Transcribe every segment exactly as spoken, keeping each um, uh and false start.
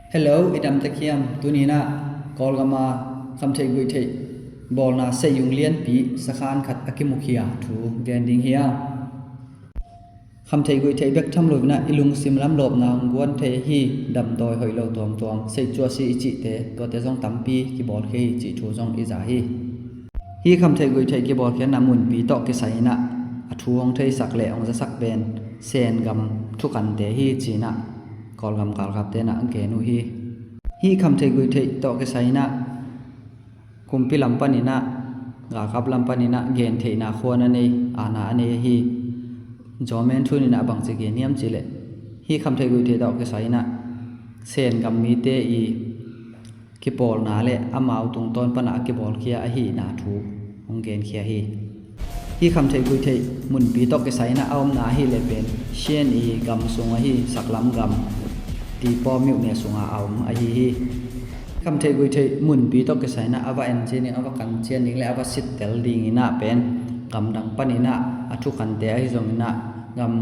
Hello, i dam tek hiam? Tuni-in ah Kawlgam a khamtheih guihtheih bawlna seiyung lianpi sakhan khat a kimukhia thu gen ding hi a. Khamtheih guihtheih bek tham lo-in ah i lungsim lam lawpna hong guan thei hi. Damdawi hoih lo tuamtuam, seih cuahsi i cihte, tuate zong tampi kibawlkhia hi cih thu zong i za hi. Hih khamtheih guihtheih kibawlkhiatna munpi tawh kisai-in ah a thu hong theisak le hong zasak pen Sen gam thukante hi ci-in ah Kawlgam galkapte in ah gen uh hi. Hih khamtheih guihtheih tawh kisai-in ah kumpi lam panin ah, galkap lam panin ah gentheihna khuan a nei, aana a nei ahi John Manchun in ah bangci gen hiam cih leh, hih khamtheih guihtheih tawh kisai-in ah Sen gam mite i kipawlna le amau tungtawn pan ah a kibawlkhia ahihna thu hong genkhia hi. Hih khamtheih guihtheih munpi tawh kisai-in ah a omna ahih leh pen Shan i gam sung ahi Saklam gam, Tipawm myone sungah a om ahi hi. Khamtheih guihtheih munpi tawh kisai-in ah a va en cian ding, a va kan cian ding le a va sittel dingin ah pen gamdang panin ah a thukante ahi zongin ah gam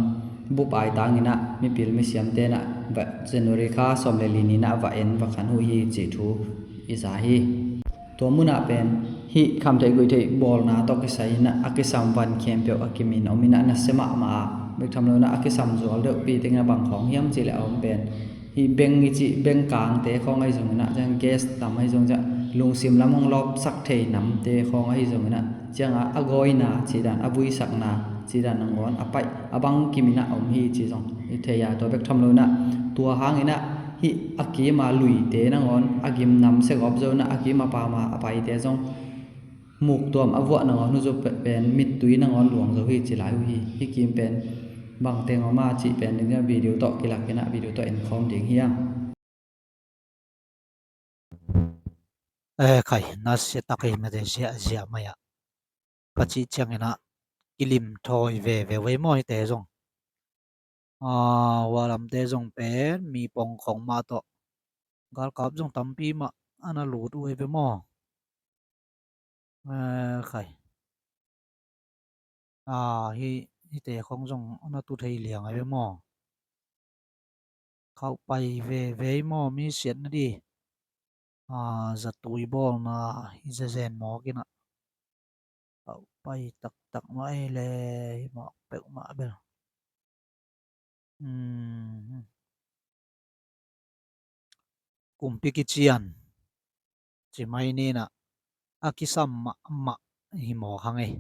bup aitangin ah mipil misiamte in ah va January kha sawm le li ni-in ah va en va kan uh hi cih thu i za hi. Tua munah pen hih khamtheih guihtheih bawlna tawh kisai-in ah a kisam van khempeuh a kimin om in ah nasia mahmah a, bek tham lo-in ah a kisam zual deuhpi tengin ah bang khawng hiam cih leh a om pen hih beng i cih, beng kangte khawng ahi zongin ah, ciang gas tam ahi zong ciang lungsim lam hong lawpsak thei namte khawng ahi zongin ah, ciangah a gawina cih dan, a vuisakna cih dan nangawn a paih a bang kimin ah a om hi cih zong i thei a, tua bek tham lo-in ah tua hangin ah hih a kim a luite nangawn a gim namsia gawp zo-in ah a kim a pam a a paite zong muktuam a vuah nangawn uh zo pen mittui nangawn luang zo hi ci lai uh hi. Hih kim pen bang teng om a cih pen ding a video tawh kilakin ah video tawh enkhawm ding hi hang. Eh, khai, nasia tak hi mate, ziahziah mai ah. Ka cih ciangin ah kilim thawi veve uh ei maw hihte zong. Ah, hua lamte zong pen mi pongkhawng mah tawh galkap zong tampi mah a na lut uh ei ve maw. Eh, khai. Ah, hih, hihte khawng zong a na tu thei liang ei ve maw. Khauh pai veve ei maw, mi siatna di. Ah, zatui bawlna hi zezen mawk in ah. Khauh pai taktak mah ei le, hi mawk peuhmah bel. Hmm. Kumpi kician ci mai ni-in ah a kisam mahmah hi mawk hang ei.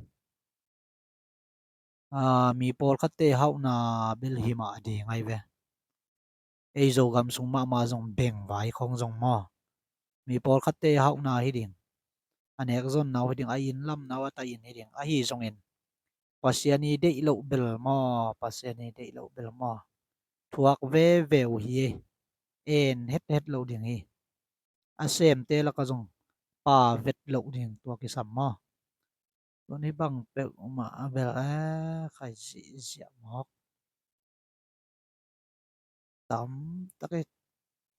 Ah, mi pawlkhatte hauhna bel hi mah ding ahi ve. Ei Zogam sung mahmah zong bengvai khawng zong maw, mi pawlkhatte hauhna hi ding. A nekzonna uh hi ding, a innlamna uh a tai-in hi ding. Ahi zongin Pasian i deih loh bel maw, Pasian i deih loh bel maw, thuak veve uh hi ei. En hethet loh ding hi. A semte lakah zong pa vet loh ding, tua kisam maw. Tuni bang peuhmah a bel, eh, khai zihziah mawk. Tam tak ei,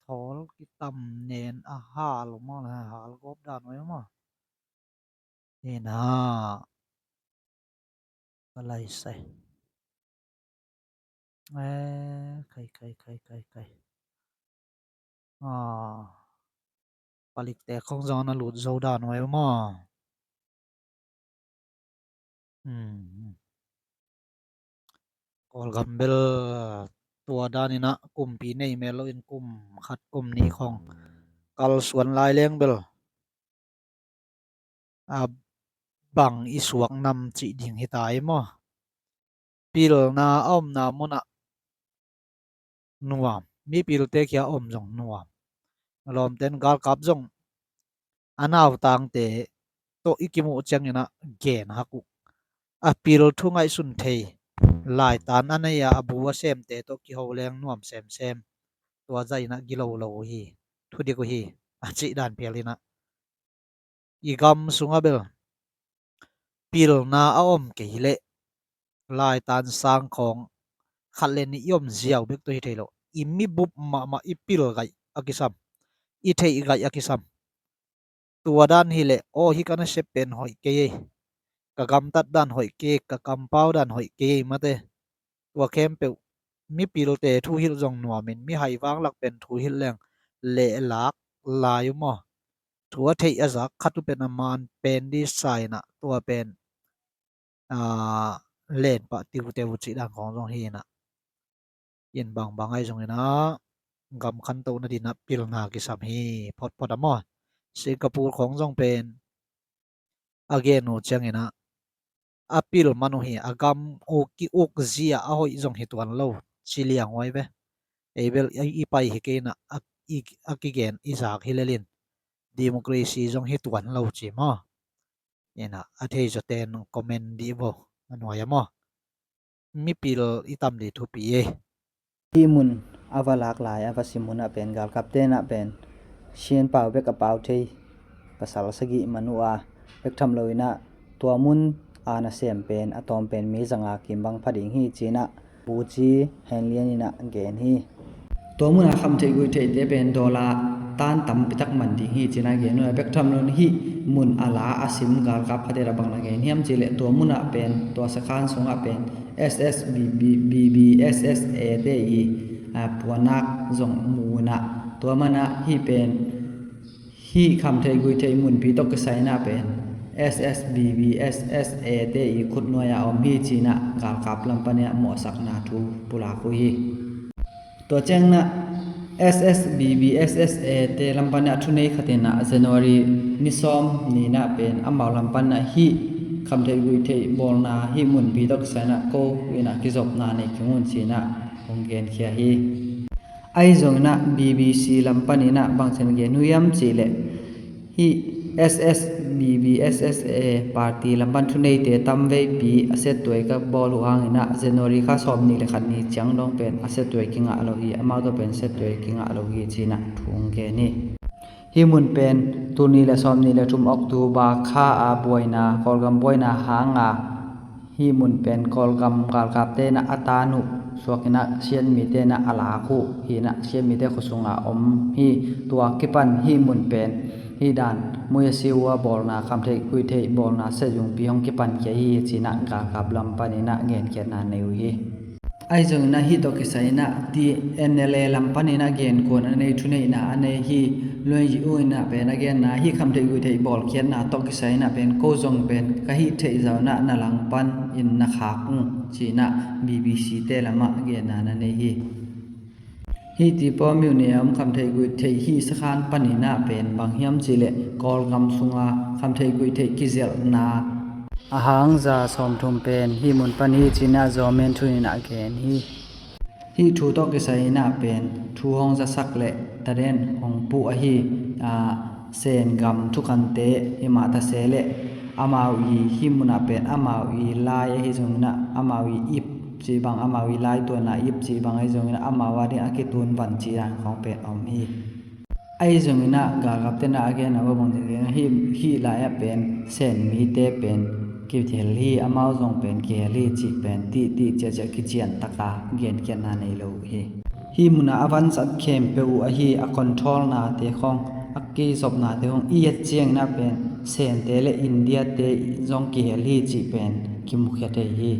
thawl kitam nen a hal maw, a hal gawp dan uh ei maw. Hi na. Ka lai sai. Eh, khai, khai, khai, khai, khai. Ah, palikte khawng zong a na lut zo dan uh ei maw. Hmm. Kawlgam bel tua danin ah kumpi nei mel loin kum khat kum nih khawng kalsuan lai leng bel a bang i suak nam cih ding hi ta ei maw. Pilna a omna munah nuam, mipilte kia om zong nuam. Lawmten galkap zong a nautangte tawh i kimuh ciangin ah gen hak uh. A pil thu ngaihsun thei, laitan a nei a, a bu a semte tawh kiho leng nuam semsem. Tua zah in ah gilo lo uh hi, thudik uh hi, a cih dan phial in ah. I gam sungah bel pilna a om kei leh laitan sang khawng khat le nih i om ziau bek tawh hi thei lo. I mi bup mahmah i pil gaih a kisam, i theih gaih a kisam. Tua dan hileh, aw, hih ka nasep pen hoih kei ei, ka gamtat dan hoih kei, ka kampau dan hoih kei ei mate. Tua khempeuh mipilte thuhilh zong nuamin, mi haivang lak pen thuhilh leng lehlak lai uh maw, thu a theih a zak khat uh pen a man pen dih sa inah tua pen len pah tiuteu uh cih dan khawng zong hi inah, in bangbang ahi zong inah gam khantohna dinah pilna kisam hi photphot a maw. Singapore khawng zong pen a gen uh ciang inah a pil man uh hi, a gam uk ki uk zia a hoih zong hi tuan lo ci liang huai ve. Ei bel i pai hi kei inah a kigen i zak hi lelin democracy zong hi tuan lo ci maw. Inah a thei zawten comment dih vo a nuai a maw. Mipil i tam dih thupi e. Hih mun a va lak lai a va sim hunah pen galkapte inah pen sian pau bek a pau thei pasal sagih man uh a, bek tham lo inah tua mun a nasem pen a tawm pen mi zanga kim bang pha ding hi ci inah Pu Ci Hen Lian inah gen hi. Tua mun a khamtheih guihtheihte pen dollar tan tampi tak man ding hi ci inah gen uh a, bek tham lo inah hih mun a la a sim galkap khate a bang na gen hiam cih leh tua mun ah pen tua sakhan sungah pen S S B B, B B S S A te i puanak zong mu inah tua manah hih pen hih khamtheih guihtheih munpi tawh kisai inah pen S S B B S S A te i khutnuai a om hi ci inah galkap lam pan inah mawhsakna thu pulak uh hi. Tua ciang inah S S B B S S A te lam pan inah thunei khat inah January ni sawm ni inah pen amau lam pan inah hih khamtheih guihtheih bawlna hih munpi tawh kisai inah ko inah kizopna nei kei un ci inah hong genkhia hi. Ahi zong inah B B C lam pan inah bangci in gen uh hiam cih leh hih S S B B S S A party lam pan thuneite tamveipi a settuai ka bawl uh hang inah January kha sawm nih le khat ni ciang dong pen a settuai kingah lo hi, amau tawh pen settuai kingah lo hi ci inah thu hong gen hi. Hih mun pen tul nih le sawm nih le thum October kha a buaina, Kawlgam buaina hanga hih mun pen Kawlgam galkapte inah a tan uh suak inah Sianmite inah a lak uh hi inah Sianmite khua sunga om hi. Tua kipan hih mun pen hih dan mui a si uh a bawlna, khamtheih guihtheih bawlna sezungpi hong kipan khia hi ci inah galkap lam pan inah genkhiatna nei uh hi. Ahi zong inah hih tawh kisai inah T N L A lam pan inah genkuan a nei, thuneihna a nei hi. Luanyi uh inah pen a genna hih khamtheih guihtheih bawlkhiatna tawh kisai inah pen ko zong pen ka hih theih zah inah na lang pan in na khak ung ci inah B B C te lamah genna na nei hi. Hih Tipawmyu ne a om khamtheih guihtheih hih sakhan pan inah pen bang hiam cih leh Kawlgam sunga khamtheih guihtheih kizelhna a hang za sawmthum pen hih mun pan hi ci inah Zomen thu inah gen hi. Hih thu tawh kisai inah pen thu hong zasak le taden hong puh ahi, Sen gam thukante hi mah ta se leh amau i hih munah pen amau i lai ahi zong inah amau i ip cih bang, amau i lai tuanna ip cih bang ahi zong inah amau a ding a kitun van cih dan khawng pen om hi. Ahi zong inah galkapte inah a gen a va bang zia gen hih lai ah pen Sen mite pen kihel hi, amau zong pen kihel hi cih pen tihtih ciahciah kician taka genkhiatna nei lo uh hi. Hih munah a van zat khempeuh uh ahi a controlnate khawng, a kizopnate khawng i et ciang inah pen Sente le Indiate zong kihel hi cih pen kimukhia thei hi.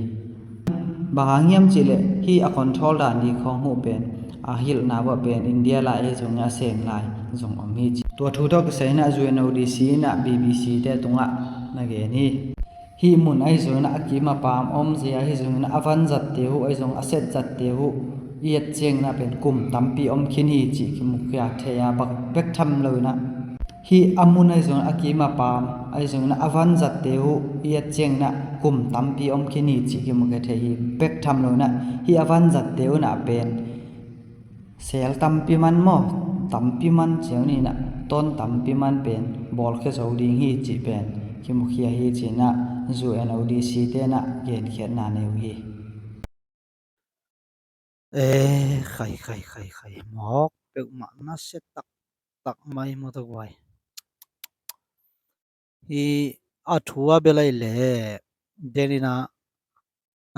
Bang hang hiam cih leh hih a control dan dih khawng uh pen a hilhna uh ah pen India lai ahi zong inah Sen lai zong om hi ci. Tua thu tawh kisai inah U N O D C inah B B C te tungah na gen hi. Hih mun ahi zong inah a kim a paam om zia ahi zong inah a van zatte uh ahi zong a set zatte uh i et ciang inah pen kum tampi om khin hi cih kimukhia thei a, bek tham lo inah hih a mun ahi zong inah a kim a paam ahi zong inah a van zatte uh i et ciang inah kum tampi om khin hi cih kimukhia thei hi. Bek tham lo inah hih a van zatte uh inah pen sel tampi man maw, tampi man ciang ni inah ton tampi man pen bawlkhia zo ding hi cih pen kimukhia hi ci inah U N O D C te inah genkhiatna nei uh hi. E, khai khai khai khai mawk peuhmah na sia taktak mai maw, tua guai. Hi a thu a bel ahi leh den inah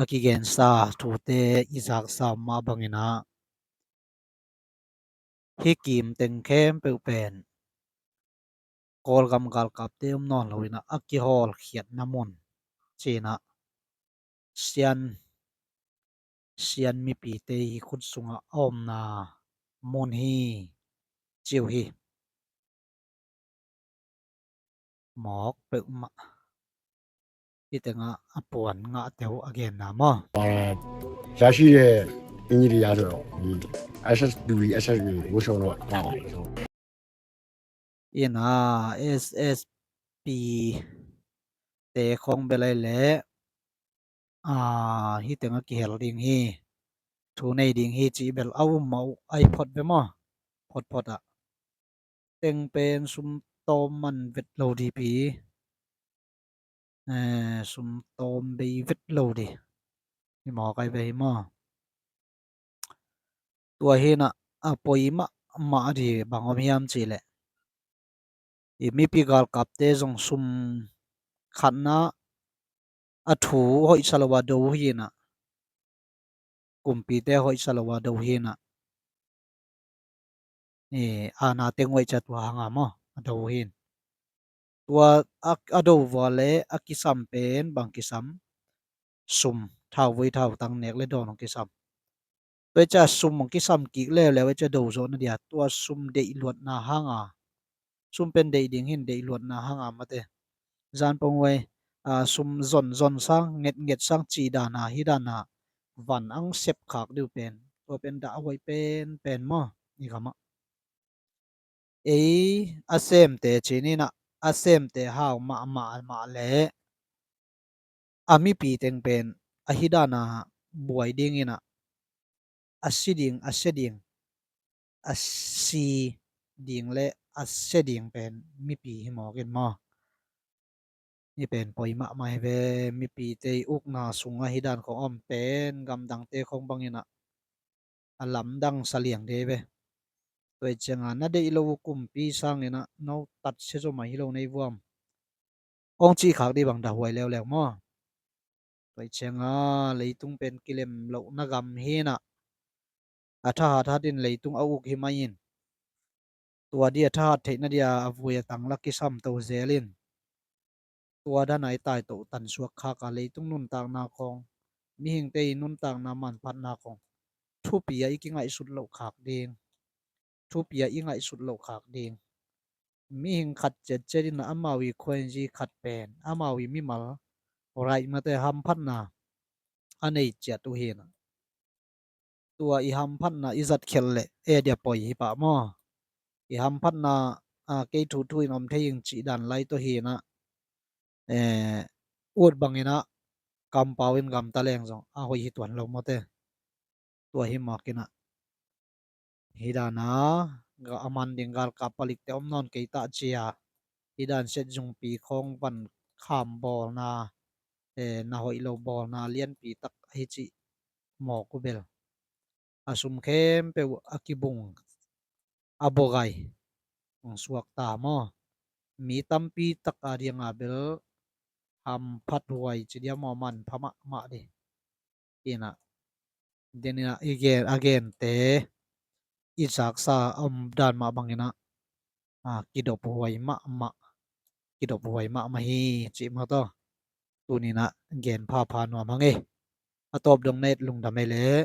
a kigensa thute i zaksa mah bang inah hih kim teng khempeuh pen Kawlgam galkapte om nawn lo inah a kihawlkhiatna mun ci inah Sian, Sian mipite i khut sungah a omna mun hi. ci uh hi. Mawk peuhmah. Hih tengah a puan ngahte uh a genna maw? အဲ၊ ဆရာရှိတဲ့ အင်ဂျင်နီယာဆိုတော့၊ ဒီ SSPP SSA ကို ဝတ်စုံတော့ ရပါတယ်။ Ina SSPP te khawng bel ai leh, a, hih tengah kihel ding hi, thu nei ding hi cih bel a um mah uh ai phot ve maw? Photphot ah. Teng pen sum tawm man vet lo dih pi. Eh, sum tawm bei vet lo dih. Hi maw, kai ve hi maw? Tua hi nah, a poi mahmah dih bang om hiam cih leh, i mipi galkapte zong sum khatna a thu hoihsa lo a do hi nah. Kumpite hoihsa lo a do hi nah. Eh, ana teng hoih ciang tua hanga maw, a do hi. Tua a, a do vua leh a kisam pen bang kisam? Sum, thauvui thautang nek leh dawn hong kisam. Tua ciang sum hong kisam kik leuleu ciang do zawhna dia, tua sum deih luatna hanga. Sum pen deih ding hi nah, deih luatna hanga mate. Zan pong huai, a, sum zon zon sang, nget nget sang cih dana, hih dana van ang sep khak dih uh pen, tua pen dah a huai penpen maw, i gamah. Ei a semte ci ni nah, a semte hau mahmah mah leh a mipi teng pen a hih dana buai ding hi nah, a si ding, a sia ding, a si ding leh a sia ding pen mipi hi mawk in maw? Hih pen poi mahmah hi ve. Mipite i ukna sungah hih dan khawng om pen gamdangte khawng bangin ah a lamdang sa liang dih hi ve. Tua hi ciangin na deih lo uh kumpi sangin ah no tatsia zaw mah hi lo nei vuam, hong cih khak dih bang dah huai leuleu maw? Tua hi ciangin leitung pen kilem lohna gam hi nah, a thahat hat in leitung a uk hi mah in, tua dih a thahat theihna dia a vui a tang la kisam to zel in, tua dana i taitoh tansuak khak a, leitung nuntakna khawng, mihingte i nuntakna manphatna khawng thupi a i kingaihsut loh khak ding, thupi a i ngaihsut loh khak ding. Mihing khat ciatciat in ah amau i khuainzi khat pen amau i mimal, right mate, hamphatna a nei ciat uh hi nah. Tua i hamphatna i zat khial leh e dia poi hi pah maw? I hamphatna, a, kei thu thu in om thei ing cih dan lai tawh hi nah, eh, ut bangin ah kampau in gamta leng zong a hoih hi tuan lo mate. Tua hi mawk in ah, hih dana a man ding galkap palikte om nawn kei tah cia, hih dan set zungpi khawng van kham bawlna, eh, na hoih lo bawlna lianpi tak ahi cih mawk uh bel, a sum khempeuh a kibung, a bawgai hong suak ta maw? Mi tampi tak a dianga bel hamphat huai ci dia maw, manpha mahmah dih. Hi nah, den in ah i gen, a gente i zaksa a om dan mah bangin ah, a, kidop huai mahmah, kidop huai mahmah hi cih mah tawh tuni in ah gen phapha nuam hang ei. A tawp dong na et lungdam ei leh.